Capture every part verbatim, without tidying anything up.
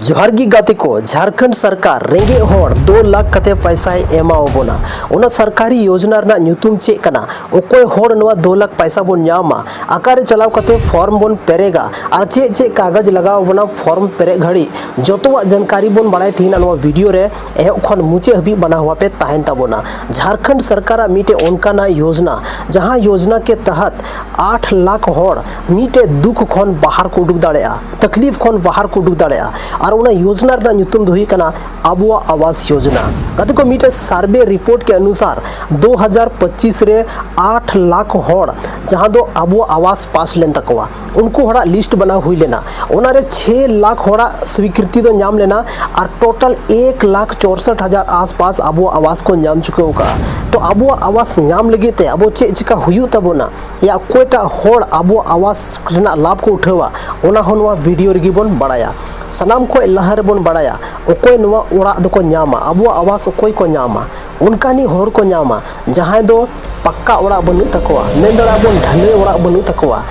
ᱡᱚᱦᱟᱨ ᱜᱮ ᱜᱟᱛᱮ ᱠᱚ, ᱡᱷᱟᱲᱠᱷᱚᱸᱰ ᱥᱚᱨᱠᱟᱨ ᱨᱮᱸᱜᱮᱡ ᱦᱚᱲ ᱫᱩ ᱞᱟᱠᱷ ᱠᱟᱛᱮ ᱯᱚᱭᱥᱟᱭ ᱮᱢᱟᱣ ᱵᱚᱱᱟ᱾ ᱚᱱᱟ ᱥᱚᱨᱠᱟᱨᱤ ᱭᱳᱡᱽᱱᱟ ᱨᱮᱱᱟᱜ ᱧᱩᱛᱩᱢ ᱪᱮᱫ ᱠᱟᱱᱟ? ᱚᱠᱚᱭ ᱦᱚᱲ ᱱᱚᱣᱟ ᱫᱩ ᱞᱟᱠᱷ ᱯᱚᱭᱥᱟ ᱵᱚᱱ ᱧᱟᱢᱟ? ᱚᱠᱟᱨᱮ ᱪᱟᱞᱟᱣ ᱠᱟᱛᱮ ᱯᱷᱚᱨᱢ ᱵᱚᱱ ᱯᱮᱨᱮᱜᱟ ᱟᱨ ᱪᱮᱫ ᱪᱮᱫ ᱠᱟᱜᱚᱡᱽ ᱞᱟᱜᱟᱣ ᱵᱚᱱᱟ ᱯᱷᱚᱨᱢ ᱯᱮᱨᱮᱡ ᱜᱷᱟᱹᱲᱤᱡ, ᱡᱚᱛᱚᱣᱟᱜ ᱡᱟᱱᱠᱟᱨᱤ ᱵᱚᱱ ᱵᱟᱲᱟᱭ ᱛᱟᱦᱮᱱᱟ ᱱᱚᱣᱟ ᱵᱷᱤᱰᱤᱭᱳ ᱨᱮ᱾ ᱮᱦᱚᱵ ᱠᱷᱚᱱ ᱢᱩᱪᱟᱹᱫ ᱦᱟᱹᱵᱤᱡ ᱵᱟᱱᱟ ᱦᱚᱣᱟ ᱯᱮ ᱛᱟᱦᱮᱱ ᱛᱟᱵᱚᱱᱟ᱾ ᱡᱷᱟᱲᱠᱷᱚᱸᱰ ᱥᱚᱨᱠᱟᱨᱟᱜ ᱢᱤᱫᱴᱮᱡ ᱚᱱᱠᱟᱱᱟᱜ ᱭᱳᱡᱽᱱᱟ, ᱡᱟᱦᱟᱸ ᱭᱳᱡᱽᱱᱟ ᱠᱮ ᱛᱟᱦᱟᱛ ᱟᱴ ᱞᱟᱠᱷ ᱦᱚᱲ ᱢᱤᱫᱴᱮᱡ ᱫᱩᱠ ᱠᱷᱚᱱ ᱵᱟᱦᱟᱨ ᱠᱚ ᱩᱰᱩᱠ ᱫᱟᱲᱮᱭᱟᱜᱼᱟ, ᱛᱟᱠᱞᱤᱯ ᱠᱷᱚᱱ ᱵᱟᱦᱟᱨ ᱠᱚ ᱩᱰᱩᱠ ᱫᱟᱲᱮᱭᱟᱜᱼᱟ᱾ ᱟᱨ ᱚᱱᱟ ᱭᱳᱡᱽᱱᱟ ᱨᱮᱱᱟᱜ ᱧᱩᱛᱩᱢ ᱫᱚ ᱦᱩᱭᱩᱜ ᱠᱟᱱᱟ ᱟᱵᱚᱣᱟᱜ ᱟᱣᱟᱥ ᱭᱳᱡᱽᱱᱟ᱾ ᱜᱟᱛᱮ ᱠᱚ, ᱢᱤᱫᱴᱮᱡ ᱥᱟᱨᱵᱷᱮ ᱨᱤᱯᱳᱨᱴ ᱠᱮ ᱚᱱᱩᱥᱟᱨ ᱫᱩ ᱦᱟᱡᱟᱨ ᱯᱚᱸᱪᱤᱥ ᱨᱮ ᱟᱴ ᱞᱟᱠᱷ ᱦᱚᱲ ᱡᱟᱦᱟᱸ ᱫᱚ ᱟᱵᱚᱣᱟᱜ ᱟᱣᱟᱥ ᱯᱟᱥ ᱞᱮᱱ ᱛᱟᱠᱚᱣᱟ, ᱩᱱᱠᱩ ᱦᱚᱲᱟᱜ ᱞᱤᱥᱴ ᱵᱮᱱᱟᱣ ᱦᱩᱭ ᱞᱮᱱᱟ᱾ ᱚᱱᱟᱨᱮ ᱪᱷᱮ ᱞᱟᱠᱷ ᱦᱚᱲᱟᱜ ᱥᱣᱤᱠᱨᱤᱛᱤ ᱫᱚ ᱧᱟᱢ ᱞᱮᱱᱟ ᱟᱨ ᱴᱳᱴᱟᱞ ᱮᱠ ᱞᱟᱠᱷ ᱪᱳᱨᱥᱚᱴ ᱦᱟᱡᱟᱨ ᱟᱥᱯᱟᱥ ᱟᱵᱚᱣᱟᱜ ᱟᱣᱟᱥ ᱠᱚ ᱧᱟᱢ ᱪᱩᱠᱟᱹᱣ ᱟᱠᱟᱫᱼᱟ᱾ ᱛᱚ, ᱟᱵᱚᱣᱟᱜ ᱟᱣᱟᱥ ᱧᱟᱢ ᱞᱟᱹᱜᱤᱫ ᱛᱮ ᱟᱵᱚ ᱪᱮᱫ ᱪᱤᱠᱟ ᱦᱩᱭᱩᱜ ᱛᱟᱵᱚᱱᱟ, ᱭᱟ ᱚᱠᱚᱭᱴᱟᱜ ᱦᱚᱲ ᱟᱵᱚᱣᱟᱜ ᱟᱣᱟᱥ ᱨᱮᱱᱟᱜ ᱞᱟᱵᱷ ᱠᱚ ᱩᱴᱷᱟᱹᱣᱟ, ᱚᱱᱟ ᱦᱚᱸ ᱱᱚᱣᱟ ᱵᱷᱤᱰᱤᱭᱳ ᱨᱮᱜᱮ ᱵᱚᱱ ᱵᱟᱲᱟᱭᱟ᱾ ᱥᱟᱱᱟᱢ ᱠᱷᱚᱱ ᱞᱟᱦᱟ ᱨᱮᱵᱚᱱ ᱵᱟᱲᱟᱭᱟ ᱚᱠᱚᱭ ᱱᱚᱣᱟ ᱚᱲᱟᱜ ᱫᱚᱠᱚ ᱧᱟᱢᱟ, ᱟᱵᱚᱣᱟᱜ ᱟᱣᱟᱥ ᱚᱠᱚᱭ ᱠᱚ ᱧᱟᱢᱟ᱾ ᱚᱱᱠᱟᱱᱤᱡ ᱦᱚᱲ ᱠᱚ ᱧᱟᱢᱟ ᱡᱟᱦᱟᱸᱭ ᱫᱚ ᱯᱟᱠᱠᱟ ᱚᱲᱟᱜ ᱵᱟᱹᱱᱩᱜ ᱛᱟᱠᱚᱣᱟ, ᱢᱮᱱ ᱫᱟᱲᱮᱭᱟᱜᱼᱟ ᱵᱚᱱ ᱰᱷᱟᱹᱞᱟᱹᱭ ᱚᱲᱟᱜ ᱵᱟᱹᱱᱩᱜ ᱛᱟᱠᱚᱣᱟ᱾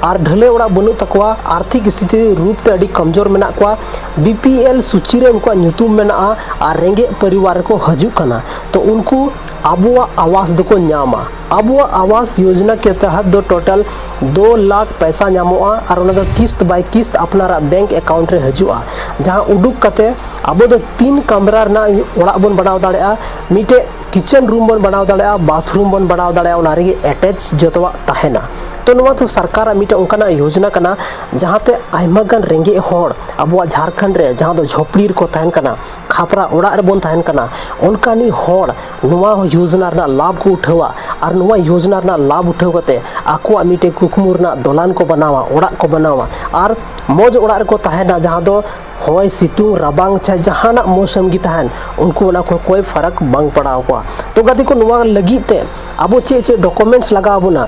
ᱟᱨ ᱰᱷᱟᱹᱞᱟᱹᱭ ᱚᱲᱟᱜ ᱵᱟᱹᱱᱩᱜ ᱛᱟᱠᱚᱣᱟ, ᱟᱨᱛᱷᱤᱠ ᱥᱛᱷᱤᱛᱤ ᱨᱩᱯ ᱛᱮ ᱟᱹᱰᱤ ᱠᱚᱢᱡᱳᱨ ᱢᱮᱱᱟᱜ ᱠᱚᱣᱟ, ᱵᱤ ᱯᱤ ᱮᱞ ᱥᱩᱪᱤ ᱨᱮ ᱩᱱᱠᱩᱣᱟᱜ ᱧᱩᱛᱩᱢ ᱢᱮᱱᱟᱜᱼᱟ ᱟᱨ ᱨᱮᱸᱜᱮᱡ ᱯᱚᱨᱤᱵᱟᱨ ᱨᱮᱠᱚ ᱦᱤᱡᱩᱜ ᱠᱟᱱᱟ, ᱛᱚ ᱩᱱᱠᱩ ᱟᱵᱚᱣᱟᱜ ᱟᱣᱟᱥ ᱫᱚᱠᱚ ᱧᱟᱢᱟ᱾ ᱟᱵᱚᱣᱟᱜ ᱟᱣᱟᱥ ᱭᱳᱡᱽᱱᱟ ᱠᱮ ᱛᱟᱦᱟᱛ ᱫᱚ ᱴᱳᱴᱟᱞ ᱫᱩ ᱞᱟᱠᱷ ᱯᱚᱭᱥᱟ ᱧᱟᱢᱚᱜᱼᱟ ᱟᱨ ᱚᱱᱟ ᱫᱚ ᱠᱤᱥᱛ ᱵᱟᱭ ᱠᱤᱥᱛ ᱟᱯᱱᱟᱨᱟᱜ ᱵᱮᱝᱠ ᱮᱠᱟᱣᱩᱱᱴ ᱨᱮ ᱦᱤᱡᱩᱜᱼᱟ᱾ ᱡᱟᱦᱟᱸ ᱩᱰᱩᱠ ᱠᱟᱛᱮ ᱟᱵᱚ ᱫᱚ ᱛᱤᱱ ᱠᱟᱢᱨᱟ ᱨᱮᱱᱟᱜ ᱚᱲᱟᱜ ᱵᱚᱱ ᱵᱮᱱᱟᱣ ᱫᱟᱲᱮᱭᱟᱜᱼᱟ, ᱢᱤᱫᱴᱮᱡ ᱠᱤᱪᱮᱱ ᱨᱩᱢ ᱵᱚᱱ ᱵᱮᱱᱟᱣ ᱫᱟᱲᱮᱭᱟᱜᱼᱟ, ᱵᱟᱛᱷᱨᱩᱢ ᱵᱚᱱ ᱵᱮᱱᱟᱣ ᱫᱟᱲᱮᱭᱟᱜᱼᱟ, ᱚᱱᱟ ᱨᱮᱜᱮ ᱮᱴᱮᱪ ᱡᱚᱛᱚᱣᱟᱜ ᱛᱟᱦᱮᱱᱟ᱾ ᱛᱚ, ᱱᱚᱣᱟ ᱫᱚ ᱥᱚᱨᱠᱟᱨᱟᱜ ᱢᱤᱫᱴᱮᱱ ᱚᱱᱠᱟᱱᱟᱜ ᱭᱳᱡᱽᱱᱟ ᱠᱟᱱᱟ, ᱡᱟᱦᱟᱸᱛᱮ ᱟᱭᱢᱟ ᱜᱟᱱ ᱨᱮᱸᱜᱮᱡ ᱦᱚᱲ ᱟᱵᱚᱣᱟᱜ ᱡᱷᱟᱲᱠᱷᱚᱸᱰ ᱨᱮ, ᱡᱟᱦᱟᱸ ᱫᱚ ᱡᱷᱚᱯᱲᱤ ᱨᱮᱠᱚ ᱛᱟᱦᱮᱱ ᱠᱟᱱᱟ, ᱠᱷᱟᱯᱨᱟ ᱚᱲᱟᱜ ᱨᱮᱵᱚᱱ ᱛᱟᱦᱮᱱ ᱠᱟᱱᱟ, ᱚᱱᱠᱟᱱᱤᱡ ᱦᱚᱲ ᱱᱚᱣᱟ ᱭᱳᱡᱽᱱᱟ ᱨᱮᱱᱟᱜ ᱞᱟᱵᱷ ᱠᱚ ᱩᱴᱷᱟᱹᱣᱟ ᱟᱨ ᱱᱚᱣᱟ ᱭᱳᱡᱽᱱᱟ ᱨᱮᱱᱟᱜ ᱞᱟᱵᱷ ᱩᱴᱷᱟᱹᱣ ᱠᱟᱛᱮ ᱟᱠᱚᱣᱟᱜ ᱢᱤᱫᱴᱮᱱ ᱠᱩᱠᱢᱩ ᱨᱮᱱᱟᱜ ᱫᱚᱞᱟᱱ ᱠᱚ ᱵᱮᱱᱟᱣᱟ, ᱚᱲᱟᱜ ᱠᱚ ᱵᱮᱱᱟᱣᱟ ᱟᱨ ᱢᱚᱡᱽ ᱚᱲᱟᱜ ᱨᱮᱠᱚ ᱛᱟᱦᱮᱱᱟ, ᱡᱟᱦᱟᱸ ᱫᱚ ᱦᱚᱭ, ᱥᱤᱛᱩᱝ, ᱨᱟᱵᱟᱝ, ᱪᱟᱦᱮ ᱡᱟᱦᱟᱱᱟᱜ ᱢᱳᱥᱚᱢ ᱜᱮ ᱛᱟᱦᱮᱱ, ᱩᱱᱠᱩ ᱚᱱᱟ ᱠᱷᱚᱱ ᱠᱚᱭ ᱯᱷᱟᱨᱟᱠ ᱵᱟᱝ ᱯᱟᱲᱟᱣ ᱠᱚᱣᱟ᱾ ᱛᱚ ᱜᱟᱛᱮ ᱠᱚ, ᱱᱚᱣᱟ ᱞᱟᱹᱜᱤᱫ ᱛᱮ ᱟᱵᱚ ᱪᱮᱫ ᱪᱮᱫ ᱰᱚᱠᱩᱢᱮᱱᱴᱥ ᱞᱟᱜᱟᱣ ᱵᱚᱱᱟ?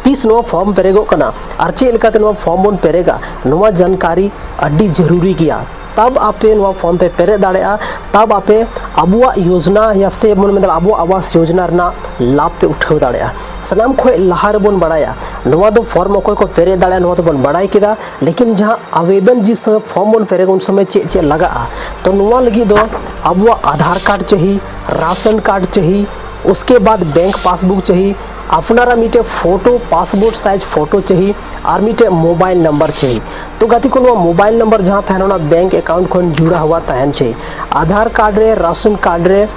ᱛᱤᱥ ᱱᱚᱣᱟ ᱯᱷᱚᱨᱢ ᱯᱮᱨᱮᱡᱚᱜ ᱠᱟᱱᱟ ᱟᱨ ᱪᱮᱫ ᱞᱮᱠᱟᱛᱮ ᱱᱚᱣᱟ ᱯᱷᱚᱨᱢ ᱵᱚᱱ ᱯᱮᱨᱮᱡᱟ, ᱱᱚᱣᱟ ᱡᱟᱱᱠᱟᱨᱤ ᱟᱹᱰᱤ ᱡᱟᱹᱨᱩᱨᱤ ᱜᱮᱭᱟ᱾ ᱛᱟᱵ ᱟᱯᱮ ᱱᱚᱣᱟ ᱯᱷᱚᱨᱢ ᱯᱮ ᱯᱮᱨᱮᱡ ᱫᱟᱲᱮᱭᱟᱜᱼᱟ, ᱛᱟᱵ ᱟᱯᱮ ᱟᱵᱚᱣᱟᱜ ᱭᱳᱡᱽᱱᱟ ᱭᱟ ᱥᱮ ᱵᱚᱱ ᱢᱮᱱ ᱫᱟᱲᱮᱭᱟᱜᱼᱟ ᱟᱵᱚᱣᱟᱜ ᱟᱵᱟᱥ ᱭᱳᱡᱽᱱᱟ ᱨᱮᱱᱟᱜ ᱞᱟᱵᱷ ᱯᱮ ᱩᱴᱷᱟᱹᱣ ᱫᱟᱲᱮᱭᱟᱜᱼᱟ᱾ ᱥᱟᱱᱟᱢ ᱠᱷᱚᱱ ᱞᱟᱦᱟ ᱨᱮᱵᱚᱱ ᱵᱟᱲᱟᱭᱟ ᱱᱚᱣᱟ ᱫᱚ ᱯᱷᱚᱨᱢ ᱚᱠᱚᱭ ᱠᱚ ᱯᱮᱨᱮᱡ ᱫᱟᱲᱮᱭᱟᱜᱼᱟ, ᱱᱚᱣᱟ ᱫᱚᱵᱚᱱ ᱵᱟᱲᱟᱭ ᱠᱮᱫᱟ, ᱞᱮᱠᱤᱱ ᱡᱟᱦᱟᱸ ᱟᱵᱮᱫᱚᱱ ᱡᱤᱥ ᱥᱚᱢᱚᱭ ᱯᱷᱚᱨᱢ ᱵᱚᱱ ᱯᱮᱨᱮᱡ ᱩᱱ ᱥᱚᱢᱚᱭ ᱪᱮᱫ ᱪᱮᱫ ᱞᱟᱜᱟᱜᱼᱟ? ᱛᱚ ᱱᱚᱣᱟ ᱞᱟᱹᱜᱤᱫ ᱫᱚ ᱟᱵᱚᱣᱟᱜ ᱟᱫᱷᱟᱨ ᱠᱟᱨᱰ ᱪᱟᱹᱦᱤ, ᱨᱟᱥᱚᱱ ᱠᱟᱨᱰ ᱪᱟᱹᱦᱤ, ᱩᱥᱠᱮ ᱵᱟᱫ ᱵᱮᱝᱠ ᱯᱟᱥᱵᱩᱠ ᱪᱟᱹᱦᱤ, ᱟᱯᱱᱟᱨᱟᱜ ᱢᱤᱫᱴᱮᱡ ᱯᱷᱳᱴᱳ, ᱯᱟᱥᱯᱳᱨᱴ ᱥᱟᱭᱤᱡᱽ ᱯᱷᱳᱴᱳ ᱪᱟᱹᱦᱤ ᱟᱨ ᱢᱤᱫᱴᱮᱡ ᱢᱳᱵᱟᱭᱤᱞ ᱱᱟᱢᱵᱟᱨ ᱪᱟᱹᱦᱤ᱾ ᱛᱚ ᱜᱟᱛᱮ ᱠᱚ, ᱱᱚᱣᱟ ᱢᱳᱵᱟᱭᱤᱞ ᱱᱟᱢᱵᱟᱨ ᱡᱟᱦᱟᱸ ᱛᱟᱦᱮᱱᱟ ᱚᱱᱟ ᱵᱮᱝᱠ ᱮᱠᱟᱣᱩᱱᱴ ᱠᱷᱚᱱ ᱡᱩᱲᱟ ᱦᱩᱣᱟ ᱛᱟᱦᱮᱱ ᱪᱟᱹᱦᱤ᱾ ᱟᱫᱷᱟᱨ ᱠᱟᱨᱰ ᱨᱮ, ᱨᱟᱥᱚᱱ ᱠᱟᱨᱰ ᱨᱮ,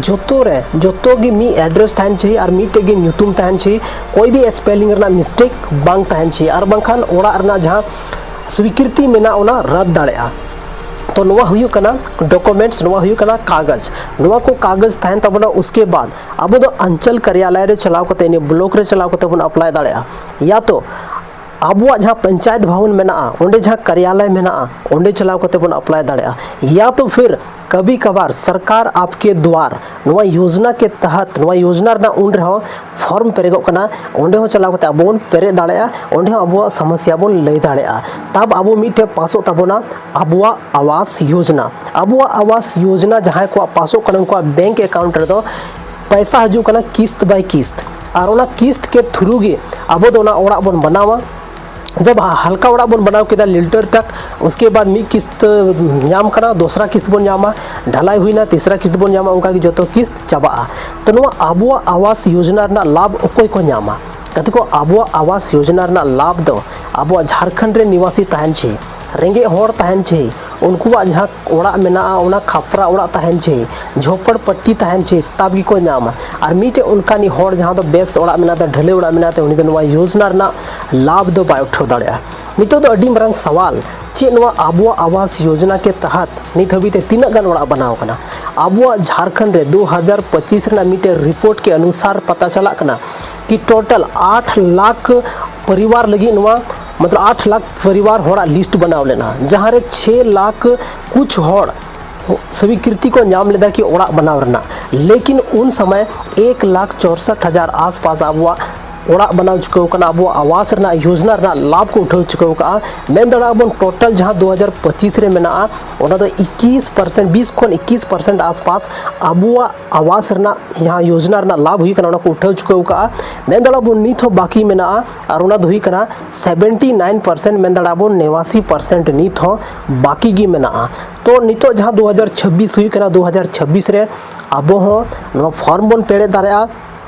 ᱡᱚᱛᱚ ᱨᱮ ᱡᱚᱛᱚ ᱜᱮ ᱢᱤᱫ ᱮᱰᱨᱮᱥ ᱛᱟᱦᱮᱱ ᱪᱟᱹᱦᱤ ᱟᱨ ᱢᱤᱫᱴᱮᱡ ᱜᱮ ᱧᱩᱛᱩᱢ ᱛᱟᱦᱮᱱ ᱪᱟᱹᱦᱤ᱾ ᱠᱚᱭ ᱵᱷᱤ ᱥᱯᱮᱞᱤᱝ ᱨᱮᱱᱟᱜ ᱢᱤᱥᱴᱮᱠ ᱵᱟᱝ ᱛᱟᱦᱮᱱ ᱪᱟᱹᱦᱤ ᱟᱨ ᱵᱟᱝᱠᱷᱟᱱ ᱚᱲᱟᱜ ᱨᱮᱱᱟᱜ ᱡᱟᱦᱟᱸ ᱥᱣᱤᱠᱨᱤᱛᱤ ᱢᱮᱱᱟᱜᱼᱟ ᱚᱱᱟ ᱨᱟᱫ ᱫᱟᱲᱮᱭᱟᱜᱼᱟ᱾ ᱛᱚ ᱱᱚᱣᱟ ᱦᱩᱭᱩᱜ ᱠᱟᱱᱟ ᱰᱚᱠᱩᱢᱮᱱᱴᱥ, ᱱᱚᱣᱟ ᱦᱩᱭᱩᱜ ᱠᱟᱱᱟ ᱠᱟᱜᱚᱡᱽ᱾ ᱱᱚᱣᱟ ᱠᱚ ᱠᱟᱜᱚᱡᱽ ᱛᱟᱦᱮᱱ ᱛᱟᱵᱚᱱᱟ᱾ ᱩᱥᱠᱮ ᱵᱟᱫ ᱟᱵᱚ ᱫᱚ ᱟᱧᱪᱚᱞ ᱠᱟᱨᱭᱟᱞᱚᱭ ᱨᱮ ᱪᱟᱞᱟᱣ ᱠᱟᱛᱮ, ᱱᱤᱭᱟᱹ ᱵᱞᱚᱠ ᱨᱮ ᱪᱟᱞᱟᱣ ᱠᱟᱛᱮ ᱵᱚᱱ ᱟᱯᱞᱟᱭ ᱫᱟᱲᱮᱭᱟᱜᱼᱟ, ᱭᱟ ᱛᱚ ᱟᱵᱚᱣᱟᱜ ᱡᱟᱦᱟᱸ ᱯᱚᱧᱪᱟᱭᱮᱛ ᱵᱷᱚᱵᱚᱱ ᱢᱮᱱᱟᱜᱼᱟ ᱚᱸᱰᱮ ᱡᱟᱦᱟᱸ ᱠᱟᱨᱭᱟᱞᱚᱭ ᱢᱮᱱᱟᱜᱼᱟ ᱚᱸᱰᱮ ᱪᱟᱞᱟᱣ ᱠᱟᱛᱮ ᱵᱚᱱ ᱟᱯᱞᱟᱭ ᱫᱟᱲᱮᱭᱟᱜᱼᱟ, ᱭᱟ ᱛᱚ ᱯᱷᱤᱨ ᱠᱟᱵᱷᱤ ᱠᱟᱵᱷᱟᱨ ᱥᱚᱨᱠᱟᱨ ᱟᱯᱠᱮ ᱫᱣᱟᱨ ᱱᱚᱣᱟ ᱭᱳᱡᱽᱱᱟ ᱠᱮ ᱛᱟᱦᱟᱛ, ᱱᱚᱣᱟ ᱭᱳᱡᱽᱱᱟ ᱨᱮᱱᱟᱜ ᱩᱱ ᱨᱮᱦᱚᱸ ᱯᱷᱚᱨᱢ ᱯᱮᱨᱮᱡᱚᱜ ᱠᱟᱱᱟ, ᱚᱸᱰᱮ ᱦᱚᱸ ᱪᱟᱞᱟᱣ ᱠᱟᱛᱮ ᱟᱵᱚ ᱵᱚᱱ ᱯᱮᱨᱮᱡ ᱫᱟᱲᱮᱭᱟᱜᱼᱟ, ᱚᱸᱰᱮ ᱦᱚᱸ ᱟᱵᱚᱣᱟᱜ ᱥᱚᱢᱚᱥᱥᱟ ᱵᱚᱱ ᱞᱟᱹᱭ ᱫᱟᱲᱮᱭᱟᱜᱼᱟ᱾ ᱛᱟᱵ ᱟᱵᱚ ᱢᱤᱫᱴᱷᱮᱱ ᱯᱟᱥᱚᱜ ᱛᱟᱵᱚᱱᱟ ᱟᱵᱚᱣᱟᱜ ᱟᱵᱟᱥ ᱭᱳᱡᱽᱱᱟ᱾ ᱟᱵᱚᱣᱟᱜ ᱟᱵᱟᱥ ᱭᱳᱡᱽᱱᱟ ᱡᱟᱦᱟᱸᱭ ᱠᱚᱣᱟᱜ ᱯᱟᱥᱚᱜ ᱠᱟᱱᱟ ᱩᱱᱠᱩᱣᱟᱜ ᱵᱮᱝᱠ ᱮᱠᱟᱣᱩᱱᱴ ᱨᱮᱫᱚ ᱯᱚᱭᱥᱟ ᱦᱤᱡᱩᱜ ᱠᱟᱱᱟ ᱠᱤᱥᱛ ᱵᱟᱭ ᱠᱤᱥᱛ, ᱟᱨ ᱚᱱᱟ ᱠᱤᱥᱛ ᱠᱮ ᱛᱷᱨᱩ ᱜᱮ ᱟᱵᱚ ᱫᱚ ᱚᱱᱟ ᱚᱲᱟᱜ ᱵᱚᱱ ᱵᱮᱱᱟᱣᱟ᱾ ᱡᱟᱵ ᱦᱟᱞᱠᱟ ᱚᱲᱟᱜ ᱵᱚᱱ ᱵᱮᱱᱟᱣ ᱠᱮᱫᱟ ᱞᱤᱱᱴᱟᱨ ᱛᱟᱠ, ᱩᱥᱠᱮ ᱵᱟᱫ ᱢᱤᱫ ᱠᱤᱥᱛ ᱧᱟᱢ ᱠᱟᱱᱟ, ᱫᱚᱥᱨᱟ ᱠᱤᱥᱛ ᱵᱚᱱ ᱧᱟᱢᱟ, ᱰᱷᱟᱞᱟᱭ ᱦᱩᱭᱱᱟ, ᱛᱤᱥᱨᱟ ᱠᱤᱥᱛ ᱵᱚᱱ ᱧᱟᱢᱟ, ᱚᱱᱠᱟ ᱜᱮ ᱡᱚᱛᱚ ᱠᱤᱥᱛ ᱪᱟᱵᱟᱜᱼᱟ᱾ ᱛᱚ ᱱᱚᱣᱟ ᱟᱵᱚᱣᱟᱜ ᱟᱵᱟᱥ ᱭᱳᱡᱽᱱᱟ ᱨᱮᱱᱟᱜ ᱞᱟᱵᱷ ᱚᱠᱚᱭ ᱠᱚ ᱧᱟᱢᱟ? ᱜᱟᱛᱮ ᱠᱚ, ᱟᱵᱚᱣᱟᱜ ᱟᱵᱟᱥ ᱭᱳᱡᱽᱱᱟ ᱨᱮᱱᱟᱜ ᱞᱟᱵᱷ ᱫᱚ ᱟᱵᱚᱣᱟᱜ ᱡᱷᱟᱲᱠᱷᱚᱸᱰ ᱨᱮ ᱱᱤᱣᱟᱥᱤ ᱛᱟᱦᱮᱱ ᱪᱟᱹᱦᱤ, ᱨᱮᱸᱜᱮᱡ ᱦᱚᱲ ᱛᱟᱦᱮᱱ ᱪᱟᱹᱦᱤ, ᱩᱱᱠᱩᱣᱟᱜ ᱡᱟᱦᱟᱸ ᱚᱲᱟᱜ ᱢᱮᱱᱟᱜᱼᱟ ᱚᱱᱟ ᱠᱷᱟᱯᱨᱟ ᱚᱲᱟᱜ ᱛᱟᱦᱮᱱ ᱪᱟᱹᱦᱤ, ᱡᱷᱚᱯᱚᱲ ᱯᱟᱹᱴᱤ ᱛᱟᱦᱮᱱ ᱪᱟᱹᱦᱤ, ᱛᱟᱵ ᱜᱮᱠᱚ ᱧᱟᱢᱟ᱾ ᱟᱨ ᱢᱤᱫᱴᱮᱡ ᱚᱱᱠᱟᱱᱤᱡ ᱦᱚᱲ ᱡᱟᱦᱟᱸ ᱫᱚ ᱵᱮᱥ ᱚᱲᱟᱜ ᱢᱮᱱᱟᱜ ᱛᱟᱭᱟ, ᱰᱷᱟᱹᱞᱟᱹᱭ ᱚᱲᱟᱜ ᱢᱮᱱᱟᱜ ᱛᱟᱭᱟ, ᱩᱱᱤ ᱫᱚ ᱱᱚᱣᱟ ᱭᱳᱡᱽᱱᱟ ᱨᱮᱱᱟᱜ ᱞᱟᱵᱷ ᱫᱚ ᱵᱟᱭ ᱩᱴᱷᱟᱹᱣ ᱫᱟᱲᱮᱭᱟᱜᱼᱟ᱾ ᱱᱤᱛᱚᱜ ᱫᱚ ᱟᱹᱰᱤ ᱢᱟᱨᱟᱝ ᱥᱟᱣᱟᱞ, ᱪᱮᱫ ᱱᱚᱣᱟ ᱟᱵᱚᱣᱟᱜ ᱟᱵᱟᱥ ᱭᱳᱡᱽᱱᱟ ᱠᱮ ᱛᱟᱦᱟᱛ ᱱᱤᱛ ᱦᱟᱹᱵᱤᱡ ᱛᱮ ᱛᱤᱱᱟᱹᱜ ᱜᱟᱱ ᱚᱲᱟᱜ ᱵᱮᱱᱟᱣ ᱟᱠᱟᱱᱟ? ᱟᱵᱚᱣᱟᱜ ᱡᱷᱟᱲᱠᱷᱚᱸᱰ ᱨᱮ ᱫᱩ ᱦᱟᱡᱟᱨ ᱯᱚᱸᱪᱤᱥ ᱨᱮᱱᱟᱜ ᱢᱤᱫᱴᱮᱡ ᱨᱤᱯᱳᱨᱴ ᱠᱮ ᱚᱱᱩᱥᱟᱨ ᱯᱟᱛᱟ ᱪᱟᱞᱟᱜ ᱠᱟᱱᱟ ᱠᱤ ᱴᱳᱴᱟᱞ ᱟᱴ ᱞᱟᱠᱷ ᱯᱚᱨᱤᱵᱟᱨ ᱞᱟᱹᱜᱤᱫ ᱱᱚᱣᱟ, ᱢᱚᱛᱞᱚᱵ ᱟᱴ ᱞᱟᱠᱷ ᱯᱚᱨᱤᱵᱟᱨ ᱦᱚᱲᱟᱜ ᱞᱤᱥᱴ ᱵᱮᱱᱟᱣ ᱞᱮᱱᱟ, ᱡᱟᱦᱟᱸ ᱨᱮ ᱪᱷᱮ ᱞᱟᱠᱷ ᱠᱩᱪ ᱦᱚᱲ ᱥᱣᱤᱠᱨᱤᱛᱤ ᱠᱚ ᱧᱟᱢ ᱞᱮᱫᱟ ᱠᱤ ᱚᱲᱟᱜ ᱵᱮᱱᱟᱣ ᱨᱮᱱᱟᱜ, ᱞᱮᱠᱤᱱ ᱩᱱ ᱥᱚᱢᱚᱭ ᱮᱠ ᱞᱟᱠᱷ ᱪᱚᱣᱥᱚᱴ ᱦᱟᱡᱟᱨ ᱟᱥᱯᱟᱥ ᱟᱵᱚᱣᱟᱜ ᱚᱲᱟᱜ ᱵᱮᱱᱟᱣ ᱪᱩᱠᱟᱹᱣ ᱠᱟᱱᱟ, ᱟᱵᱚᱣᱟᱜ ᱟᱣᱟᱥ ᱨᱮᱱᱟᱜ ᱭᱳᱡᱽᱱᱟ ᱨᱮᱱᱟᱜ ᱞᱟᱵᱷ ᱠᱚ ᱩᱴᱷᱟᱹᱣ ᱪᱩᱠᱟᱹᱣ ᱠᱟᱜᱼᱟ᱾ ᱢᱮᱱ ᱫᱟᱲᱮᱭᱟᱜᱼᱟ ᱵᱚᱱ ᱴᱳᱴᱟᱞ ᱡᱟᱦᱟᱸ ᱫᱩ ᱦᱟᱡᱟᱨ ᱯᱚᱸᱪᱤᱥ ᱨᱮ ᱢᱮᱱᱟᱜᱼᱟ, ᱚᱱᱟ ᱫᱚ ᱤᱠᱤᱥ ᱯᱟᱨᱥᱮᱱᱴ, ᱵᱤᱥ ᱠᱷᱚᱱ ᱤᱠᱤᱥ ᱯᱟᱨᱥᱮᱱᱴ ᱟᱥᱯᱟᱥ ᱟᱵᱚᱣᱟᱜ ᱟᱣᱟᱥ ᱨᱮᱱᱟᱜ ᱡᱟᱦᱟᱸ ᱭᱳᱡᱽᱱᱟ ᱨᱮᱱᱟᱜ ᱞᱟᱵᱷ ᱦᱩᱭ ᱠᱟᱱᱟ, ᱚᱱᱟ ᱠᱚ ᱩᱴᱷᱟᱹᱣ ᱪᱩᱠᱟᱹᱣ ᱠᱟᱜᱼᱟ᱾ ᱢᱮᱱ ᱫᱟᱲᱮᱭᱟᱜᱼᱟ ᱵᱚᱱ ᱱᱤᱛ ᱦᱚᱸ ᱵᱟᱹᱠᱤ ᱢᱮᱱᱟᱜᱼᱟ, ᱟᱨ ᱚᱱᱟ ᱫᱚ ᱦᱩᱭᱩᱜ ᱠᱟᱱᱟ ᱥᱮᱵᱷᱮᱱᱴᱤ ᱱᱟᱭᱤᱱ ᱯᱟᱨᱥᱮᱱᱴ, ᱢᱮᱱ ᱫᱟᱲᱮᱭᱟᱜᱼᱟ ᱵᱚᱱ ᱱᱮᱣᱟᱥᱤ ᱯᱟᱨᱥᱮᱱᱴ ᱱᱤᱛ ᱦᱚᱸ ᱵᱟᱹᱠᱤ ᱜᱮ ᱢᱮᱱᱟᱜᱼᱟ᱾ ᱛᱚ ᱱᱤᱛᱚᱜ ᱡᱟᱦᱟᱸ ᱫᱩ ᱦᱟᱡᱟᱨ ᱪᱷᱟᱵᱵᱤᱥ ᱦᱩᱭᱩᱜ ᱠᱟᱱᱟ, ᱫᱩ ᱦᱟᱡᱟᱨ ᱪᱷᱟᱵᱵᱤᱥ ᱨᱮ ᱟᱵᱚ ᱦᱚᱸ ᱱᱚᱣᱟ ᱯᱷᱚᱨᱢ ᱵᱚᱱ ᱯᱮᱨᱮᱡ ᱫᱟᱲᱮᱭᱟᱜᱼᱟ᱾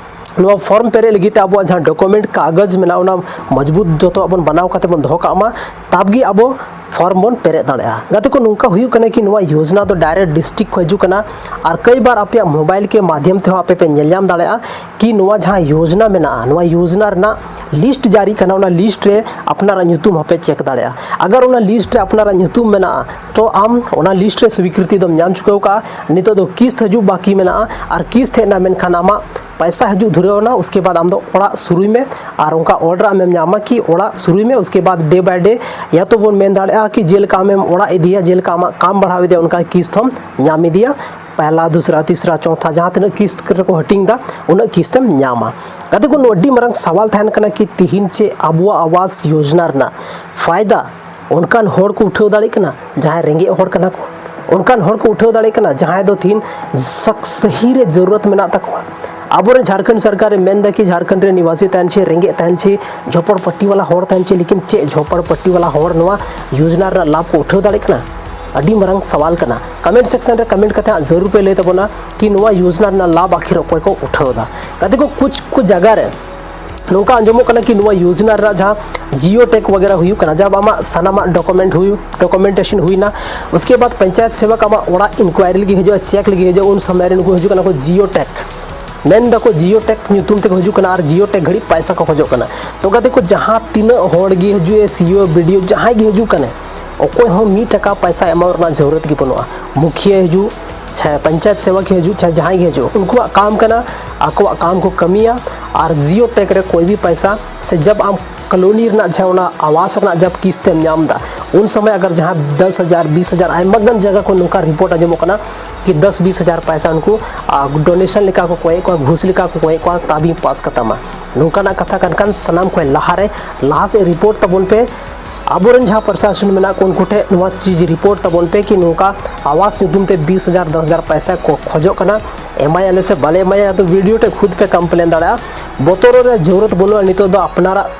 ᱱᱚᱣᱟ ᱯᱷᱚᱨᱢ ᱯᱮᱨᱮᱡ ᱞᱟᱹᱜᱤᱫ ᱛᱮ ᱟᱵᱚᱣᱟᱜ ᱡᱟᱦᱟᱸ ᱰᱚᱠᱩᱢᱮᱱᱴ ᱠᱟᱜᱚᱡᱽ ᱢᱮᱱᱟᱜᱼᱟ, ᱚᱱᱟ ᱢᱚᱡᱽᱵᱩᱛ ᱡᱚᱛᱚᱣᱟᱜ ᱵᱚᱱ ᱵᱮᱱᱟᱣ ᱠᱟᱛᱮ ᱵᱚᱱ ᱫᱚᱦᱚ ᱠᱟᱜ ᱢᱟ, ᱛᱟᱵ ᱜᱮ ᱟᱵᱚ ᱯᱷᱚᱨᱢ ᱵᱚᱱ ᱯᱮᱨᱮᱡ ᱫᱟᱲᱮᱭᱟᱜᱼᱟ᱾ ᱜᱟᱛᱮ ᱠᱚ, ᱱᱚᱝᱠᱟ ᱦᱩᱭᱩᱜ ᱠᱟᱱᱟ ᱠᱤ ᱱᱚᱣᱟ ᱭᱳᱡᱽᱱᱟ ᱫᱚ ᱰᱟᱭᱨᱮᱠᱴ ᱰᱤᱥᱴᱨᱤᱠᱴ ᱠᱷᱚᱱ ᱦᱤᱡᱩᱜ ᱠᱟᱱᱟ, ᱟᱨ ᱠᱟᱹᱭ ᱵᱟᱨ ᱟᱯᱮᱭᱟᱜ ᱢᱳᱵᱟᱭᱤᱞ ᱠᱮ ᱢᱟᱫᱷᱭᱚᱢ ᱛᱮᱦᱚᱸ ᱟᱯᱮ ᱯᱮ ᱧᱮᱞ ᱧᱟᱢ ᱫᱟᱲᱮᱭᱟᱜᱼᱟ ᱠᱤ ᱱᱚᱣᱟ ᱡᱟᱦᱟᱸ ᱭᱳᱡᱽᱱᱟ ᱢᱮᱱᱟᱜᱼᱟ, ᱱᱚᱣᱟ ᱭᱳᱡᱽᱱᱟ ᱨᱮᱱᱟᱜ ᱞᱤᱥᱴ ᱡᱟᱹᱨᱤ ᱠᱟᱱᱟ, ᱚᱱᱟ ᱞᱤᱥᱴ ᱨᱮ ᱟᱯᱱᱟᱨᱟᱜ ᱧᱩᱛᱩᱢ ᱦᱚᱸᱯᱮ ᱪᱮᱠ ᱫᱟᱲᱮᱭᱟᱜᱼᱟ᱾ ᱟᱜᱟᱨ ᱚᱱᱟ ᱞᱤᱥᱴ ᱨᱮ ᱟᱯᱱᱟᱨᱟᱜ ᱧᱩᱛᱩᱢ ᱢᱮᱱᱟᱜᱼᱟ, ᱛᱚ ᱟᱢ ᱚᱱᱟ ᱞᱤᱥᱴ ᱨᱮ ᱥᱣᱤᱠᱨᱤᱛᱤ ᱫᱚᱢ ᱧᱟᱢ ᱪᱩᱠᱟᱹᱣ ᱠᱟᱜᱼᱟ᱾ ᱱᱤᱛᱚᱜ ᱫᱚ ᱠᱤᱥᱛ ᱦᱤᱡᱩᱜ ᱵᱟᱹᱠᱤ ᱢᱮᱱᱟᱜᱼᱟ, ᱟᱨ ᱠᱤᱥᱛ ᱦᱮᱡ ᱮᱱᱟ, ᱢᱮᱱᱠᱷᱟᱱ ᱟᱢᱟᱜ ᱯᱟᱭᱥᱟ ᱦᱤᱡᱩᱜ ᱫᱷᱩᱨᱟᱹᱣ ᱮᱱᱟ, ᱩᱥᱠᱮ ᱵᱟᱫ ᱟᱢ ᱫᱚ ᱚᱲᱟᱜ ᱥᱩᱨᱩᱭ ᱢᱮ᱾ ᱟᱨ ᱚᱱᱠᱟ ᱚᱨᱰᱟᱨ ᱟᱢᱮᱢ ᱧᱟᱢᱟ ᱠᱤ ᱚᱲᱟᱜ ᱥᱩᱨᱩᱭ ᱢᱮ, ᱩᱥᱠᱮ ᱵᱟᱫ ᱰᱮ ᱵᱟᱭ ᱰᱮ ᱭᱟ ᱛᱚ ᱵᱚᱱ ᱢᱮᱱ ᱫᱟᱲᱮᱭᱟᱜᱼᱟ ᱠᱤ ᱡᱮᱞᱮᱠᱟ ᱟᱢᱮᱢ ᱚᱲᱟᱜ ᱤᱫᱤᱭᱟ, ᱡᱮᱞᱮᱠᱟ ᱟᱢᱟᱜ ᱠᱟᱢ ᱵᱟᱲᱦᱟᱣ ᱤᱫᱤᱭᱟ, ᱚᱱᱠᱟ ᱠᱤᱥᱛ ᱦᱚᱸᱢ ᱧᱟᱢ ᱤᱫᱤᱭᱟ᱾ ᱯᱮᱦᱞᱟ, ᱫᱩᱥᱨᱟ, ᱛᱤᱥᱨᱟ, ᱪᱚᱣᱛᱷᱟ, ᱡᱟᱦᱟᱸ ᱛᱤᱱᱟᱹᱜ ᱠᱤᱥᱛ ᱨᱮᱠᱚ ᱦᱟᱹᱴᱤᱧ ᱮᱫᱟ, ᱩᱱᱟᱹᱜ ᱠᱤᱥᱛ ᱮᱢ ᱧᱟᱢᱟ᱾ ᱜᱟᱛᱮ ᱠᱚ, ᱟᱹᱰᱤ ᱢᱟᱨᱟᱝ ᱥᱟᱣᱟᱞ ᱛᱟᱦᱮᱱ ᱠᱟᱱᱟ ᱠᱤ ᱛᱤᱦᱤᱧ ᱪᱮᱫ ᱟᱵᱚᱣᱟᱜ ᱟᱵᱟᱥ ᱭᱳᱡᱽᱱᱟ ᱨᱮᱱᱟᱜ ᱯᱷᱟᱭᱫᱟ ᱚᱱᱠᱟᱱ ᱦᱚᱲ ᱠᱚ ᱩᱴᱷᱟᱹᱣ ᱫᱟᱲᱮᱭᱟᱜ ᱠᱟᱱᱟ ᱡᱟᱦᱟᱸᱭ ᱨᱮᱸᱜᱮᱡ ᱦᱚᱲ ᱠᱟᱱᱟ ᱠᱚ? ᱚᱱᱠᱟᱱ ᱦᱚᱲ ᱠᱚ ᱩᱴᱷᱟᱹᱣ ᱫᱟᱲᱮᱭᱟᱜ ᱠᱟᱱᱟ ᱡᱟᱦᱟᱸᱭ ᱫᱚ ᱛᱤᱦᱤᱧ ᱥᱟᱠ-, ᱥᱟᱹᱦᱤ ᱨᱮ ᱡᱟᱹᱨᱩᱲᱟᱛ ᱢᱮᱱᱟᱜ ᱛᱟᱠᱚᱣᱟ? ᱟᱵᱚᱨᱮᱱ ᱡᱷᱟᱲᱠᱷᱚᱸᱰ ᱥᱚᱨᱠᱟᱨᱮ ᱢᱮᱱ ᱮᱫᱟ ᱠᱤ ᱡᱷᱟᱲᱠᱷᱚᱸᱰ ᱨᱮ ᱱᱤᱵᱟᱥᱤ ᱛᱟᱦᱮᱱ ᱪᱮ, ᱨᱮᱸᱜᱮᱡ ᱛᱟᱦᱮᱱ ᱪᱮ, ᱡᱷᱚᱯᱚᱲ ᱯᱟᱹᱴᱤ ᱣᱟᱞᱟ ᱦᱚᱲ ᱛᱟᱦᱮᱱ ᱪᱮ, ᱞᱮᱠᱤᱱ ᱪᱮᱫ ᱡᱷᱚᱯᱚᱲ ᱯᱟᱹᱴᱤ ᱣᱟᱞᱟ ᱦᱚᱲ ᱱᱚᱣᱟ ᱭᱳᱡᱽᱱᱟ ᱨᱮᱱᱟᱜ ᱞᱟᱵᱷ ᱠᱚ ᱩᱴᱷᱟᱹᱣ ᱫᱟᱲᱮᱭᱟᱜ ᱠᱟᱱᱟ? ᱟᱹᱰᱤ ᱢᱟᱨᱟᱝ ᱥᱟᱣᱟᱞ ᱠᱟᱱᱟ᱾ ᱠᱚᱢᱮᱱᱴ ᱥᱮᱠᱥᱚᱱ ᱨᱮ ᱠᱚᱢᱮᱱᱴ ᱠᱟᱛᱮ ᱦᱟᱸᱜ ᱡᱟᱹᱨᱩᱲ ᱯᱮ ᱞᱟᱹᱭ ᱛᱟᱵᱚᱱᱟ ᱠᱤ ᱱᱚᱣᱟ ᱭᱳᱡᱽᱱᱟ ᱨᱮᱱᱟᱜ ᱞᱟᱵᱷ ᱟᱠᱷᱤᱨ ᱚᱠᱚᱭ ᱠᱚ ᱩᱴᱷᱟᱹᱣ ᱮᱫᱟ᱾ ᱜᱟᱛᱮ ᱠᱚ, ᱠᱩᱪ ᱠᱩᱪ ᱡᱟᱭᱜᱟ ᱨᱮ ᱱᱚᱝᱠᱟ ᱟᱸᱡᱚᱢᱚᱜ ᱠᱟᱱᱟ ᱠᱤ ᱱᱚᱣᱟ ᱭᱳᱡᱽᱱᱟ ᱨᱮᱱᱟᱜ ᱡᱟᱦᱟᱸ ᱡᱤᱭᱳ ᱴᱮᱜᱽ ᱣᱟᱜᱮᱨᱟ ᱦᱩᱭᱩᱜ ᱠᱟᱱᱟ, ᱡᱟᱦᱟᱸ ᱟᱢᱟᱜ ᱥᱟᱱᱟᱢᱟᱜ ᱰᱚᱠᱩᱢᱮᱱᱴ ᱦᱩᱭ, ᱰᱚᱠᱩᱢᱮᱱᱴᱮᱥᱚᱱ ᱦᱩᱭᱱᱟ, ᱩᱥᱠᱮ ᱵᱟᱫ ᱯᱚᱧᱪᱟᱭᱮᱛ ᱥᱮᱵᱚᱠ ᱟᱢᱟᱜ ᱚᱲᱟᱜ ᱤᱱᱠᱣᱟᱭᱨᱤ ᱞᱟᱹᱜᱤᱫ ᱦᱤᱡᱩᱜᱼᱟ, ᱪᱮᱠ ᱞᱟᱹᱜᱤᱫ ᱦᱤᱡᱩᱜᱼᱟ, ᱩᱱ ᱥᱚᱢᱚᱭ ᱨᱮ ᱱᱩᱠᱩ ᱦᱤᱡᱩᱜ ᱠᱟᱱᱟ ᱠᱚ ᱡᱤᱭᱳ ᱴᱮᱜᱽ, ᱢᱮᱱ ᱫᱟᱠᱚ ᱡᱤᱭᱳ ᱴᱮᱜᱽ ᱧᱩᱛᱩᱢ ᱛᱮᱠᱚ ᱦᱤᱡᱩᱜ ᱠᱟᱱᱟ ᱟᱨ ᱡᱤᱭᱳ ᱴᱮᱜᱽ ᱜᱷᱟᱹᱲᱤᱡ ᱯᱟᱭᱥᱟ ᱠᱚ ᱠᱷᱚᱡᱚᱜ ᱠᱟᱱᱟ᱾ ᱛᱚ ᱜᱟᱛᱮ ᱠᱚ, ᱡᱟᱦᱟᱸ ᱛᱤᱱᱟᱹᱜ ᱦᱚᱲ ᱜᱮ ᱦᱤᱡᱩᱜ ᱮ, ᱥᱤ ᱤ ᱳ, ᱵᱤ ᱰᱤ ᱳ, ᱡᱟᱦᱟᱸᱭ ᱜᱮ ᱦᱤᱡᱩᱜ ᱠᱟᱱᱮ, ᱚᱠᱚᱭ ᱦᱚᱸ ᱢᱤᱫ ᱴᱟᱠᱟ ᱯᱟᱭᱥᱟ ᱮᱢᱚᱜ ᱨᱮᱱᱟᱜ ᱡᱟᱹᱨᱩᱲᱟᱛ ᱜᱮ ᱵᱟᱹᱱᱩᱜᱼᱟ᱾ ᱢᱩᱠᱷᱤᱭᱟᱹ ᱦᱤᱡᱩᱜ, ᱪᱟᱦᱮ ᱯᱚᱧᱪᱟᱭᱮᱛ ᱥᱮᱵᱚᱠ ᱦᱤᱡᱩᱜ, ᱪᱟᱦᱮ ᱡᱟᱦᱟᱸᱭ ᱜᱮ ᱦᱤᱡᱩᱜ, ᱩᱱᱠᱩᱣᱟᱜ ᱠᱟᱢ ᱠᱟᱱᱟ, ᱟᱠᱚᱣᱟᱜ ᱠᱟᱢ ᱠᱚ ᱠᱟᱹᱢᱤᱭᱟ᱾ ᱟᱨ ᱡᱤᱭᱳ ᱴᱮᱜᱽ ᱨᱮ ᱠᱳᱭ ᱵᱷᱤ ᱯᱟᱭᱥᱟ ᱥᱮ ᱡᱟᱵ ᱟᱢ ᱠᱚᱞᱳᱱᱤ ᱨᱮᱱᱟᱜ ᱡᱟᱦᱟᱸ ᱚᱱᱟ ᱟᱣᱟᱥ ᱨᱮᱱᱟᱜ ᱡᱟᱵ ᱠᱤᱥᱛ ᱮᱢ ᱧᱟᱢ ᱮᱫᱟ, ᱩᱱ ᱥᱚᱢᱚᱭ ᱟᱜᱟᱨ ᱡᱟᱦᱟᱸ ᱫᱚᱥ ᱦᱟᱡᱟᱨ, ᱵᱤᱥ ᱦᱟᱡᱟᱨ, ᱟᱭᱢᱟ ᱜᱟᱱ ᱡᱟᱭᱜᱟ ᱠᱷᱚᱱ ᱱᱚᱝᱠᱟ ᱨᱤᱯᱳᱨᱴ ᱟᱸᱡᱚᱢᱚᱜ ᱠᱟᱱᱟ ᱠᱤ ᱫᱚᱥ ᱵᱤᱥ ᱦᱟᱡᱟᱨ ᱯᱚᱭᱥᱟ ᱩᱱᱠᱩ ᱰᱳᱱᱮᱥᱚᱱ ᱞᱮᱠᱟ ᱠᱚ ᱠᱚᱭᱮᱫ ᱠᱚᱣᱟ, ᱜᱷᱩᱥ ᱞᱮᱠᱟ ᱠᱚ ᱠᱚᱭᱮᱫ ᱠᱚᱣᱟ, ᱛᱟᱵᱤᱧ ᱯᱟᱥ ᱠᱟᱛᱟᱢᱟ᱾ ᱱᱚᱝᱠᱟᱱᱟᱜ ᱠᱟᱛᱷᱟ ᱠᱟᱱ ᱠᱷᱟᱱ ᱥᱟᱱᱟᱢ ᱠᱷᱚᱱ ᱞᱟᱦᱟᱨᱮ ᱞᱟᱦᱟ ᱥᱮᱫ ᱨᱤᱯᱳᱨᱴ ᱛᱟᱵᱚᱱ ᱯᱮ᱾ ᱟᱵᱚᱨᱮᱱ ᱡᱟᱦᱟᱸ ᱯᱨᱚᱥᱟᱥᱚᱱ ᱢᱮᱱᱟᱜ ᱠᱚ ᱩᱱᱠᱩ ᱴᱷᱮᱱ ᱱᱚᱣᱟ ᱪᱤᱡᱽ ᱨᱤᱯᱳᱨᱴ ᱛᱟᱵᱚᱱ ᱯᱮ ᱠᱤ ᱱᱚᱝᱠᱟ ᱟᱣᱟᱥ ᱧᱩᱛᱩᱢ ᱛᱮ ᱵᱤᱥ ᱦᱟᱡᱟᱨ, ᱫᱚᱥ ᱦᱟᱡᱟᱨ ᱯᱚᱭᱥᱟ ᱠᱚ ᱠᱷᱚᱡᱚᱜ ᱠᱟᱱᱟ, ᱮᱢᱟᱭᱟᱞᱮ ᱥᱮ ᱵᱟᱞᱮ ᱮᱢᱟᱭᱟ, ᱛᱚ ᱵᱷᱤᱰᱤᱭᱳ ᱴᱷᱮᱱ ᱠᱷᱩᱫ ᱯᱮ ᱠᱚᱢᱯᱞᱮᱱ ᱫᱟᱲᱮᱭᱟᱜᱼᱟ᱾ ᱵᱚᱛᱚᱨᱚᱜ ᱨᱮᱭᱟᱜ ᱡᱟᱹᱨᱩᱲᱟᱛ ᱵᱟᱹᱱᱩᱜᱼᱟ᱾ ᱱᱤᱛᱚᱜ ᱫᱚ ᱟᱯᱱᱟᱨᱟᱜ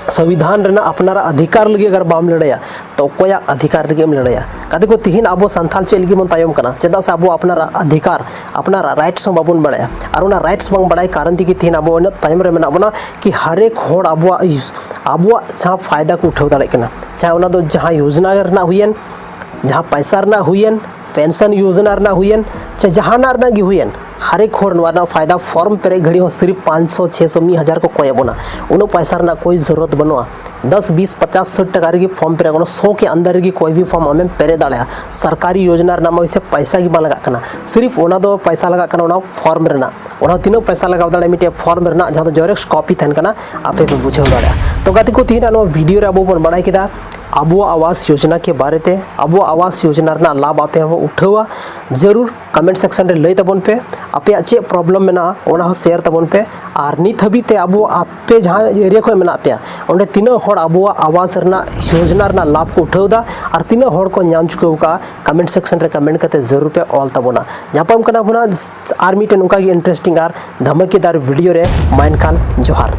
ᱥᱚᱝᱵᱤᱫᱷᱟᱱ ᱨᱮᱱᱟᱜ ᱟᱯᱱᱟᱨᱟᱜ ᱚᱫᱷᱤᱠᱟᱨ ᱞᱟᱹᱜᱤᱫ ᱟᱜᱟᱨ ᱵᱟᱢ ᱞᱟᱹᱲᱦᱟᱹᱭᱟ, ᱛᱚ ᱚᱠᱚᱭᱟᱜ ᱚᱫᱷᱤᱠᱟᱨ ᱞᱟᱹᱜᱤᱫ ᱮᱢ ᱞᱟᱹᱲᱦᱟᱹᱭᱟ? ᱜᱟᱛᱮ ᱠᱚ, ᱛᱤᱦᱤᱧ ᱟᱵᱚ ᱥᱟᱱᱛᱟᱲ ᱪᱮᱫ ᱞᱟᱹᱜᱤᱫ ᱵᱚᱱ ᱛᱟᱭᱚᱢ ᱠᱟᱱᱟ? ᱪᱮᱫᱟᱜ ᱥᱮ ᱟᱵᱚ ᱟᱯᱱᱟᱨᱟᱜ ᱚᱫᱷᱤᱠᱟᱨ, ᱟᱯᱱᱟᱨᱟᱜ ᱨᱟᱭᱤᱴᱥ ᱦᱚᱸ ᱵᱟᱵᱚᱱ ᱵᱟᱲᱟᱭᱟ᱾ ᱟᱨ ᱚᱱᱟ ᱨᱟᱭᱤᱴᱥ ᱵᱟᱝ ᱵᱟᱲᱟᱭ ᱠᱟᱨᱚᱱ ᱛᱮᱜᱮ ᱛᱤᱦᱤᱧ ᱟᱵᱚ ᱩᱱᱟᱹᱜ ᱛᱟᱭᱚᱢ ᱨᱮ ᱢᱮᱱᱟᱜ ᱵᱚᱱᱟ ᱠᱤ ᱦᱟᱨᱮᱠ ᱦᱚᱲ ᱟᱵᱚᱣᱟᱜ ᱤᱭᱩᱡᱽ, ᱟᱵᱚᱣᱟᱜ ᱡᱟᱦᱟᱸ ᱯᱷᱟᱭᱫᱟ ᱠᱚ ᱩᱴᱷᱟᱹᱣ ᱫᱟᱲᱮᱭᱟᱜ ᱠᱟᱱᱟ, ᱪᱟᱦᱮ ᱚᱱᱟ ᱫᱚ ᱡᱟᱦᱟᱸ ᱭᱳᱡᱽᱱᱟ ᱨᱮᱱᱟᱜ ᱦᱩᱭᱮᱱ, ᱡᱟᱦᱟᱸ ᱯᱚᱭᱥᱟ ᱨᱮᱱᱟᱜ ᱦᱩᱭᱮᱱ, ᱯᱮᱱᱥᱚᱱ ᱭᱳᱡᱽᱱᱟ ᱨᱮᱱᱟᱜ ᱦᱩᱭᱮᱱ, ᱪᱮ ᱡᱟᱦᱟᱱᱟᱜ ᱨᱮᱱᱟᱜ ᱜᱮ ᱦᱩᱭᱮᱱ, ᱦᱟᱨᱮᱠ ᱦᱚᱲ ᱱᱚᱣᱟ ᱨᱮᱱᱟᱜ ᱯᱷᱟᱭᱫᱟ ᱯᱷᱚᱨᱢ ᱯᱮᱨᱮᱡ ᱜᱷᱟᱹᱲᱤᱡ ᱦᱚᱸ ᱥᱤᱨᱤᱯ ᱯᱟᱸᱪᱥᱚ, ᱪᱷᱮᱥᱚ, ᱢᱤᱫ ᱦᱟᱡᱟᱨ ᱠᱚ ᱠᱚᱭᱮᱫ ᱵᱚᱱᱟ᱾ ᱩᱱᱟᱹᱜ ᱯᱚᱭᱥᱟ ᱨᱮᱱᱟᱜ ᱠᱳᱭ ᱡᱟᱹᱨᱩᱲᱟᱛ ᱵᱟᱹᱱᱩᱜᱼᱟ᱾ ᱫᱚᱥ, ᱵᱤᱥ, ᱯᱚᱪᱟᱥ, ᱥᱟᱴ ᱴᱟᱠᱟ ᱨᱮᱜᱮ ᱯᱷᱚᱨᱢ ᱯᱮᱨᱮᱡ ᱜᱟᱱᱚᱜᱼᱟ᱾ ᱥᱚ ᱠᱮ ᱟᱱᱫᱟᱨ ᱨᱮᱜᱮ ᱠᱳᱭ ᱵᱷᱤ ᱯᱷᱚᱨᱢ ᱟᱢᱮᱢ ᱯᱮᱨᱮᱡ ᱫᱟᱲᱮᱭᱟᱜᱼᱟ᱾ ᱥᱚᱨᱠᱟᱨᱤ ᱭᱳᱡᱽᱱᱟ ᱨᱮᱱᱟᱜ ᱢᱟ ᱯᱚᱭᱥᱟ ᱜᱮ ᱵᱟᱝ ᱞᱟᱜᱟᱜ ᱠᱟᱱᱟ, ᱥᱤᱨᱤᱯ ᱚᱱᱟ ᱫᱚ ᱯᱚᱭᱥᱟ ᱞᱟᱜᱟᱜ ᱠᱟᱱᱟ ᱚᱱᱟ ᱯᱷᱚᱨᱢ ᱨᱮᱱᱟᱜ᱾ ᱚᱱᱟ ᱛᱤᱱᱟᱹᱜ ᱯᱚᱭᱥᱟ ᱞᱟᱜᱟᱣ ᱫᱟᱲᱮᱭᱟᱜᱼᱟ ᱢᱤᱫᱴᱮᱡ ᱯᱷᱚᱨᱢ ᱨᱮᱱᱟᱜ, ᱡᱟᱦᱟᱸ ᱫᱚ ᱡᱮᱨᱚᱠᱥ ᱠᱚᱯᱤ ᱛᱟᱦᱮᱱ ᱠᱟᱱᱟ, ᱟᱯᱮ ᱯᱮ ᱵᱩᱡᱷᱟᱹᱣ ᱫᱟᱲᱮᱭᱟᱜᱼᱟ᱾ ᱛᱚ ᱜᱟᱛᱮ ᱠᱚ, ᱛᱤᱦᱤᱧᱟᱜ ᱱᱚᱣᱟ ᱵᱷᱤᱰᱤᱭᱳ ᱨᱮ ᱟᱵᱚ ᱵᱚᱱ ᱵᱟᱲᱟᱭ ᱠᱮᱫᱟ ᱟᱵᱚᱣᱟᱜ ᱟᱣᱟᱥ ᱭᱳᱡᱽᱱᱟ ᱠᱮ ᱵᱟᱨᱮ ᱛᱮ, ᱟᱵᱚᱣᱟᱜ ᱟᱣᱟᱥ ᱭᱳᱡᱽᱱᱟ ᱨᱮᱱᱟᱜ ᱞᱟᱵᱷ ᱟᱯᱮ ᱦᱚᱸ ᱩᱴᱷᱟᱹᱣᱟ᱾ ᱡᱟᱹᱨᱩᱲ ᱠᱚᱢᱮᱱᱴ ᱥᱮᱠᱥᱚᱱ ᱨᱮ ᱞᱟᱹᱭ ᱛᱟᱵᱚᱱ ᱯᱮ, ᱟᱯᱮᱭᱟᱜ ᱪᱮᱫ ᱯᱨᱚᱵᱞᱮᱢ ᱢᱮᱱᱟᱜᱼᱟ ᱚᱱᱟ ᱦᱚᱸ ᱥᱮᱭᱟᱨ ᱛᱟᱵᱚᱱ ᱯᱮ᱾ ᱟᱨ ᱱᱤᱛ ᱦᱟᱹᱵᱤᱡ ᱛᱮ ᱟᱵᱚ, ᱟᱯᱮ ᱡᱟᱦᱟᱸ ᱮᱨᱤᱭᱟ ᱠᱷᱚᱱ ᱢᱮᱱᱟᱜ ᱯᱮᱭᱟ, ᱚᱸᱰᱮ ᱛᱤᱱᱟᱹᱜ ᱦᱚᱲ ᱟᱵᱚᱣᱟᱜ ᱟᱣᱟᱥ ᱨᱮᱱᱟᱜ ᱭᱳᱡᱽᱱᱟ ᱨᱮᱱᱟᱜ ᱞᱟᱵᱷ ᱠᱚ ᱩᱴᱷᱟᱹᱣ ᱮᱫᱟ ᱟᱨ ᱛᱤᱱᱟᱹᱜ ᱦᱚᱲ ᱠᱚ ᱧᱟᱢ ᱪᱩᱠᱟᱹᱣ ᱟᱠᱟᱫᱼᱟ, ᱠᱚᱢᱮᱱᱴ ᱥᱮᱠᱥᱚᱱ ᱨᱮ ᱠᱚᱢᱮᱱᱴ ᱠᱟᱛᱮ ᱡᱟᱹᱨᱩᱲ ᱯᱮ ᱚᱞ ᱛᱟᱵᱚᱱᱟ᱾ ᱧᱟᱯᱟᱢ ᱠᱟᱱᱟ ᱵᱚᱱ ᱟᱨ ᱢᱤᱫᱴᱮᱱ ᱚᱱᱠᱟᱜᱮ ᱤᱱᱴᱟᱨᱮᱥᱴᱤᱝ ᱟᱨ ᱫᱷᱟᱢᱟᱠᱮᱫᱟᱨ ᱵᱷᱤᱰᱤᱭᱳ ᱨᱮ᱾ ᱢᱟ ᱮᱱᱠᱷᱟᱱ ᱡᱚᱦᱟᱨ᱾